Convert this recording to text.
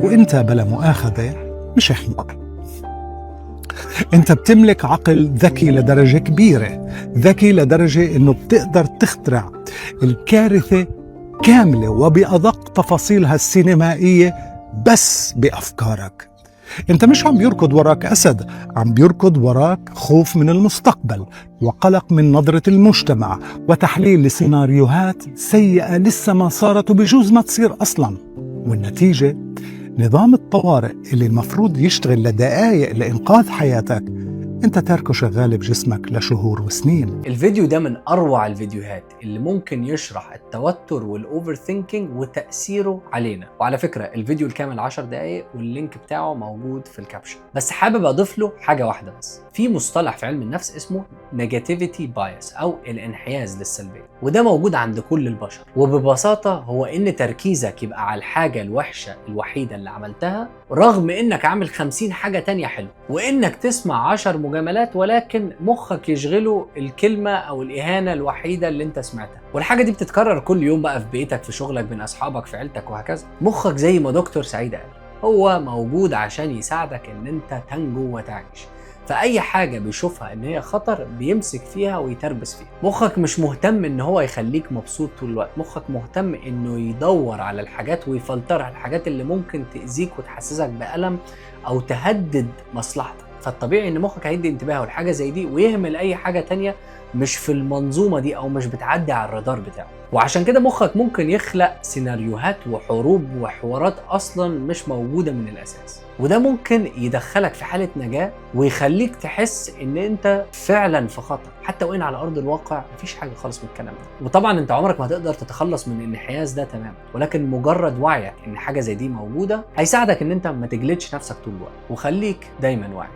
وانت بلا مؤاخذة مش حمار. انت بتملك عقل ذكي لدرجة كبيرة، ذكي لدرجة انه بتقدر تخترع الكارثة كاملة وبأدق تفاصيلها السينمائية بس بأفكارك. انت مش عم بيركض وراك أسد، عم بيركض وراك خوف من المستقبل وقلق من نظرة المجتمع وتحليل لسيناريوهات سيئة لسه ما صارت وبجوز ما تصير أصلا. والنتيجة نظام الطوارئ اللي المفروض يشتغل لدقائق لإنقاذ حياتك، انت تاركه شغال بجسمك لشهور وسنين. الفيديو ده من اروع الفيديوهات اللي ممكن يشرح التوتر وال overthinking وتاثيره علينا. وعلى فكرة الفيديو الكامل 10 دقائق وال link بتاعه موجود في ال caption. بس حابب اضيف له حاجة واحدة بس. في مصطلح في علم النفس اسمه negativity bias او الانحياز للسلبيه، وده موجود عند كل البشر. وببساطة هو ان تركيزك يبقى على الحاجة الوحشة الوحيدة اللي عملتها رغم انك عامل 50 حاجة تانية حلوه، وانك تسمع 10 مجاملات ولكن مخك يشغله الكلمة او الاهانة الوحيدة اللي انت سمعتها. والحاجة دي بتتكرر كل يوم بقى في بيتك، في شغلك، بين اصحابك، في عيلتك، وهكذا. مخك زي ما دكتور سعيد قال هو موجود عشان يساعدك ان انت تنجو وتعيش، فأي حاجة بيشوفها إن هي خطر بيمسك فيها ويتربس فيها. مخك مش مهتم إن هو يخليك مبسوط طول الوقت، مخك مهتم إنه يدور على الحاجات ويفلترها، الحاجات اللي ممكن تأذيك وتحسسك بألم أو تهدد مصلحتك. فالطبيعي إن مخك هيدي انتباهه لحاجة زي دي ويهمل أي حاجة تانية مش في المنظومة دي أو مش بتعدي على الرادار بتاعه. وعشان كده مخك ممكن يخلق سيناريوهات وحروب وحوارات أصلا مش موجودة من الأساس، وده ممكن يدخلك في حالة نجاة ويخليك تحس إن أنت فعلا في خطر، حتى وإن على أرض الواقع مفيش حاجة خالص من الكلام ده. وطبعا أنت عمرك ما هتقدر تتخلص من الانحياز ده تماما، ولكن مجرد وعيك إن حاجة زي دي موجودة هيساعدك إن أنت ما تجلدش نفسك طول الوقت، وخليك دايما واعي.